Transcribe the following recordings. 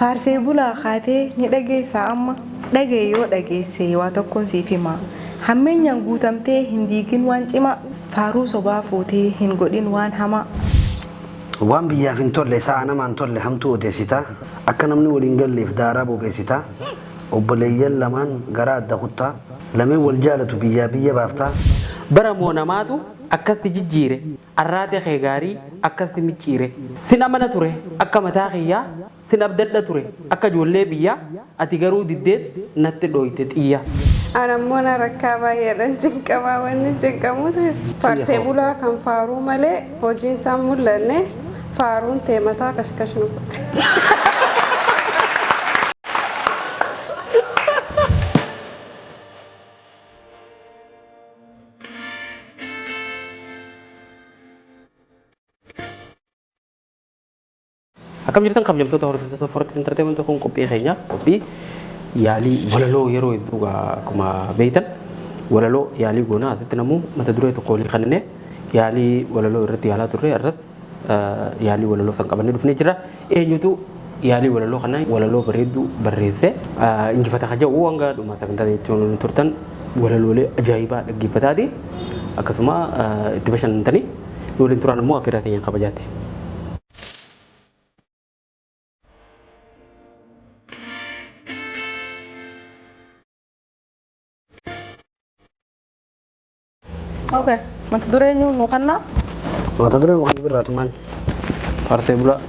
Faarsee bulaa kaatee ni dhageessaa amma dhagaye yoo dhageesse waa tokkoon siif hima. Hammeenyaan guutamtee hin diigin waan cimaa faaruu sobaa fuutee hin godhin waan hamaa. Waan biyyaaf hin tolle sa'a namaan tolle hamtuu odeessita. Akka namni waliin galleef daaraa bobeessita. Obboleeyyan lamaan garaa adda kuttaa. Lameen wal jaalatu biyyaa biyya baaftaa. Bara moo namaatu akkatti jijjiire arraate kee gaarii akkatti micciire. Sin amana ture akka mataa kiyyaa sin abdadha ture akka ijoollee biyyaa ati garuu diddeet natti dhooyte xiyya. Anammoo na rakkaa baay'eedhaan cinqamaa wanni cinqamutu faarsee bulaa kan faaruu malee hojiin isaan mul'anne faaruun tee mataa kashkash nu godhe. Akkam jirtan kabajamtoota hordoftoota Forest Entertainment kun qophii keenya qophii yaalii walaloo yeroo hedduu akkuma beektan walaloo yaalii goonaa asitti namuu mata duree tokko olii kanneen yaalii walaloo irratti yaalaa turre irras yaalii walaloo san qabannee dhufnee jira. Eenyutu yaalii walaloo kana walaloo bareedduu barreesse injifata kaja'u hanga dhuma sagantaa jechuun turtan walaloolee ajaa'ibaa dhaggeeffataati akkasuma itti bashannantanii waliin turan immoo affeerraa keenyaan kabajaate. Okay. Mata duree eenyu nu kannaa? Mata dureen waan birraatu maal? Faarsee bulaa.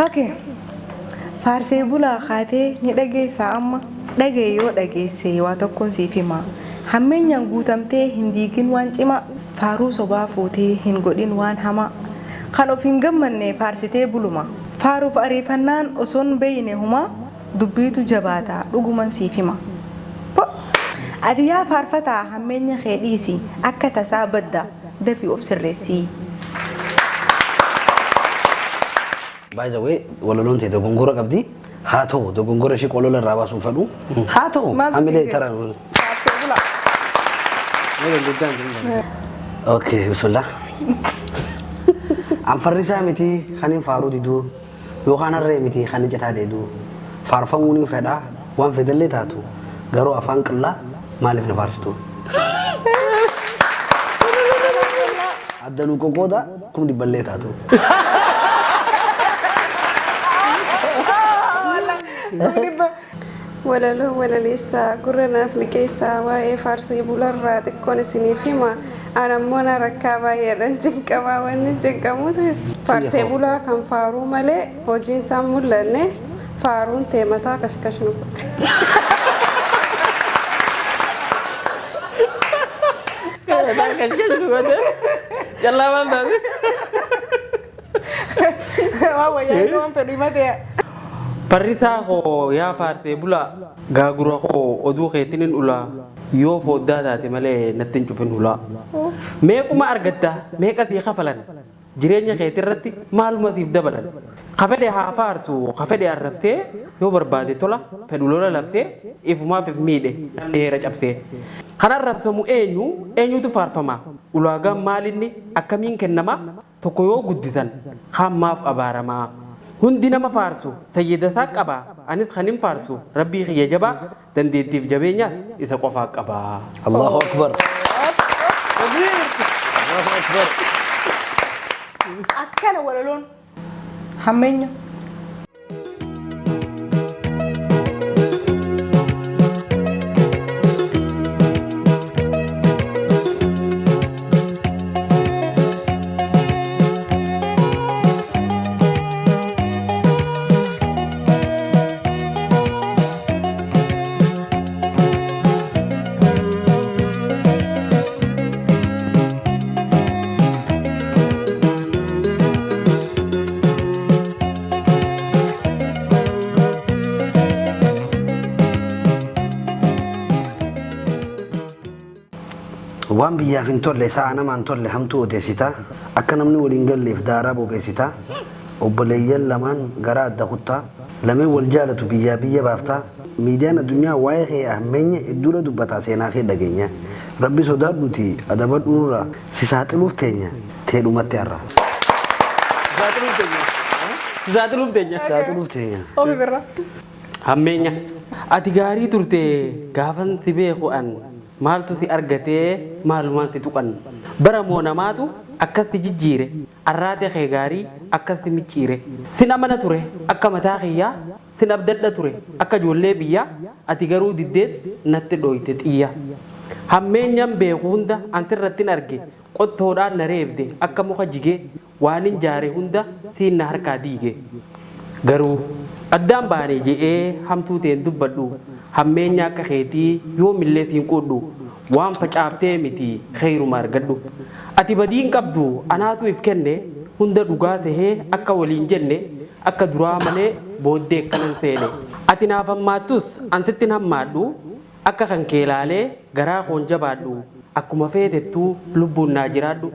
Okay. Faarsee bulaa kaatee ni dhageessaa amma dhagaye yoo dhageesse waa tokkoon siif hima. Hammeenyaan guutamtee hin diigin waan cimaa faaruu sobaa fuutee hin godhin waan hamaa. Kan of hin gammanne faarsitee buluma. Faaruuf ariifannaan osoon beeyne humaa dubbiitu jabaataa dhuguman siif hima. Ati yaa faarfataa hammeenya kee dhiisi akka tasaa badda dafii of sirreessii. By the way, walaloon ta'e dogongora qabdi. Haa ta'u dogongora ishee qolola irraa baasuun fedhu. Haa ta'u Maaltu hamilee sii tara. Faarsee bulaa. Okay, bismillah. An farrisaa miti kan hin faaruu diduu yookaan harree miti kan hin citaa dheeduu. Faarfamuu ni fedhaa waan fedhallee taatu garuu afaan qillaa maaliif na faarsitu? Adda nu qoqqooda kum dhibballee taatu. Walaloo walaleessaa gurra naaf liqeessaa waa'ee faarsee bularraa xiqqoon isiniif hima. Anammoo na rakkaa baay'eedhaan cinqamaa wanni cinqamutu faarsee bulaa kan faaruu malee hojiin isaan mul'anne faaruun tee mataa kashkash nu godhe. Callaa maal taate? Waan wayyaa inni waan fedhii matee. Farrisaa koo yaa faarsee bulaa gaagura koo oduu keetiin hin ulaa yoo fooddaa taate malee natti hin cufin hulaa. Meequma argatta meeqa sii kafalan jireenya keetirratti maaluma siif dabalan. Ka fedhe haa faarsu ka fedhe arrabsee yoo barbaade tola fedhu lola labsee ifumaaf if miidhe namni heera cabsee. Kan arrabsamu eenyu eenyutu faarfama ulaagaan maalinni akkamiin kennama tokko yoo guddisan kaan maaf abaaramaa. Hundi nama faarsu sayyida isaa qaba anis kan hin faarsu rabbii kiyya jabaa dandeettiif jabeenyaas isa qofaa qaba. Allahu Akbar. Allahu Akbar. Akkana walaloon hammeenya. Waan biyyaaf hin tolle sa'a namaan tolle hamtuu odeessitaa. Akka namni waliin galleef daaraa bobeessitaa. Obboleeyyan lamaan garaa adda kuttaa. Lameen wal jaalatu biyyaa biyya baaftaa. Miidiyaan addunyaa waa'ee kee hammeenya hedduudha dubbataa seenaa kee dhageenya. Rabbi sodaadhuuti adabadhu nurraa si saaxiluuf teenya teedhumatti har'a. Saaxiluuf teenya. Saaxiluuf teenya. Saaxiluuf teenya. Ofi birra. Hammeenya. Ati gaarii turte gaafan si beeku an maaltu si argatee maalumaan si tuqan. Bara moo namaatu akkas si jijjiire arraate kee gaarii akkas si micciire. Sin amana ture akka mataa kiyyaa sin abdadha ture akka ijoollee biyyaa ati garuu diddeet natti dhooyte xiyya. Hammeenyaan beeku hunda antirrattin arge qottoodhaan na reebde akka muka jigee waanin jaare hunda siin na harkaa diige. Garuu addaan baane je'ee hamtuu teen dubbadhu hammeenya akka keetii yoomillee siin quudhu waan facaaftee miti xeyruma argadhu. Ati badiin qabdu anaatu if kenne hunda dhugaa tahee akka waliin jenne akka duraa malee booddee akkanan seene. Ati naaf hammaattus antittin hammaadhu akka kan kee laalee garaa koon jabaadhu akkuma feetettuu lubbuun naa jiraadhu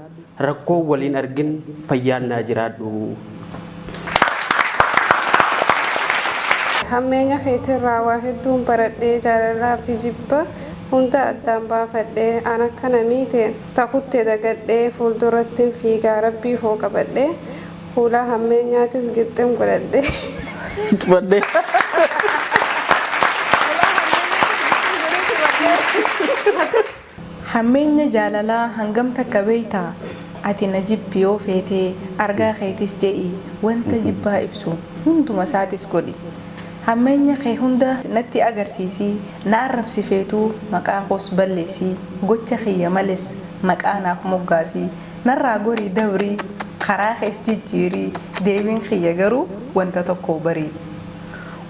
rakkoo waliin argin fayyaan naa jiraadhu. Hammeenya keetirraa waa hedduun baradhee jaalalaa fi jibba hunda addaan baafadhee an akka namiite takutte dagadhee fuuldurattiin fiigaa rabbii hoo qabadhee fuula hammeenyaatis gixxim godhadhee. Cufadhee. Hammeenya jaalalaa hangam takka beeytaa? Ati na jibbi yoo feetee argaa keetis je'i wanta jibbaa ibsu hunduma isaatis godhi. Hammeenya kee hunda natti agarsiisii na arrabsi feetuu maqaa koos balleessii gocha kiyya males maqaa naaf moggaasii narraa gorii dabrii karaa kees jijjiirii deebiin kiyya garuu wanta tokko barii.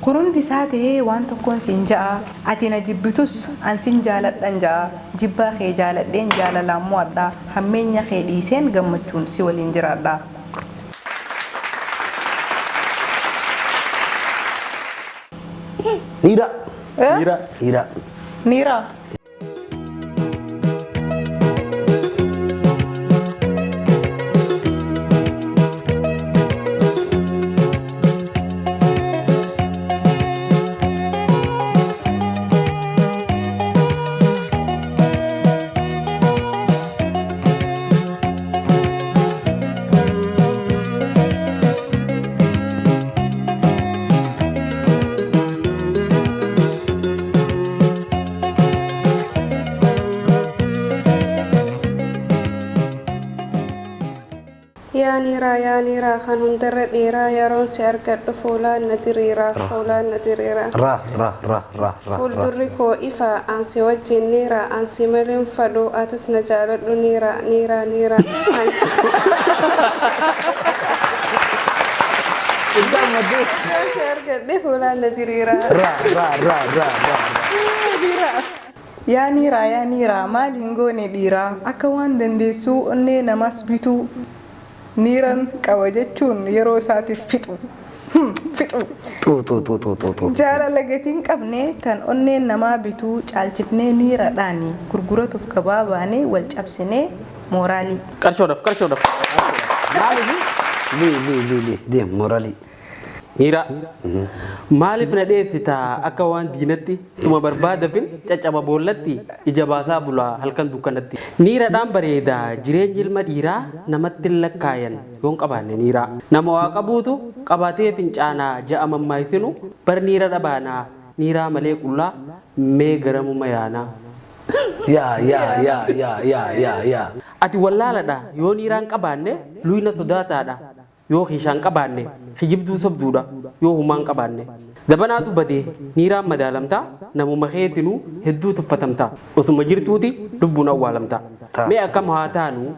Kun hundi isaa ta'ee waan tokkoon siin ja'a ati na jibbitus an sin jaaladhan ja'a jibbaa kee jaaladheen jaalalaan mo'adha hammeenya kee dhiiseen gammachuun si waliin jiraadha. Niira. Niira. Niira. Niira. Yaa niiraa yaa niiraa kan hundarra dheeraa yeroon si argadhu fuulaan na diriiraa fuulaan na diriiraa. Ra ra ra ra ra. Fuuldurri koo ifa ansi wajjin niiraa ansi malee hin fadhu atis na jaaladhu niiraa niiraa niiraa. Yeroon si argadhe fuulaan na diriiraa. Ra ra ra ra ra. Yaa niiraa yaa niiraa maal hin goone dhiiraa akka waan dandeessuu onnee namaas bituu niiran qaba jechuun yeroo isaatis fixu. Fixu. Tu tu tu tu tu tu. Jaalala gatii hin qabne tan onneen namaa bituu caalchifnee niiradhaani gurguratuuf gabaa baanee wal cabsinee mooraalii. Qarshoodhaaf qarshoodhaaf. Maaliif? Li li li li deem mooraalii. Niira. Maaliif na dheessitaa akka waan diinatti suma barbaadafin caccaba boollatti ija baasaa bulaa halkan dukkanatti. Niiradhaan bareedaa jireenyi ilma dhiiraa namatti hin lakkaayan yoon qabaanne niiraa. Nama waa qabuutu qabaatee fincaanaa ja'a mammaayisinu bar niira dhabaanaa niiraa malee qullaa mee garamuma yaanaa. Yaa yaa yaa yaa yaa yaa yaa. Ati wallaaladha yoo niiraan qabaanne luyna sodaataadha yoo kishaan qabaanne kijibduu sobduudha yoo humaan qabaanne. Dabanaatu badee niiraan madaalamtaa namuma keetinuu hedduu tuffatamtaa osuma jirtuuti lubbuun awwaalamtaa. Mee akkam haa taanu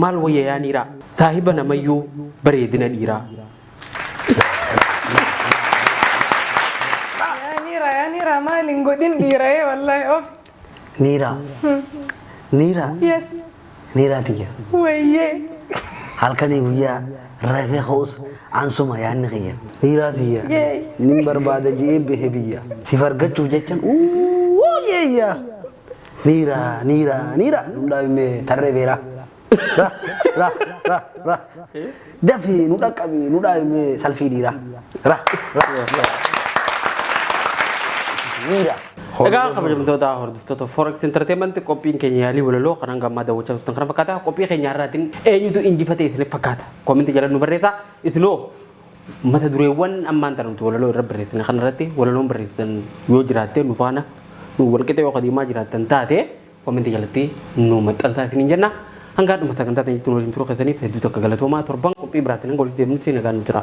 maal wayya yaa niiraa saahiba namayyuu bareedina dhiiraa. Yaa niiraa yaa niiraa maal hin godhin dhiira ee wallaahi ofi. Niira. Niira. Yes. Niiraa tiyya. Wayyee. Halkanii guyyaa rafee ho'us ansuma yaadni kiyya. Niiraa tiyya. Nin barbaada je'ee bahe biyya. Siif argachuuf jechan uuu yeeyya. Niira niira niira nu dhaabimee tarree beeraa. Ra ra ra ra. Dafii nu dhaqqabi nu dhaabimee salfii dhiiraa. Ra ra ra. Niira. Egaa kabajamtoota hordoftoota Forex Entertainment, qophiin keenya yaalii walaloo kan hanga ammaa daawwachaa turtan kana fakkaata. Qophii keenya har'aatiin eenyutu injifate isiniif fakkaata? Koomentii jala nu barreessaa. Isinoo mata dureewwan ammaan tana nuti walaloo irra barreessine kana irratti walaloon barreessitan yoo jiraatte, nu faana nu walqixa yoo kadiimaa jiraattan taate, koomentii jalatti nu maxxansaa isiniin jenna. Hanga dhuma sagantaa teenyatti nu waliin turuu keessaniif hedduu tokko galatoomaa. Torban qophii biraatiin hanga walitti deemnutti nagaan nu jira.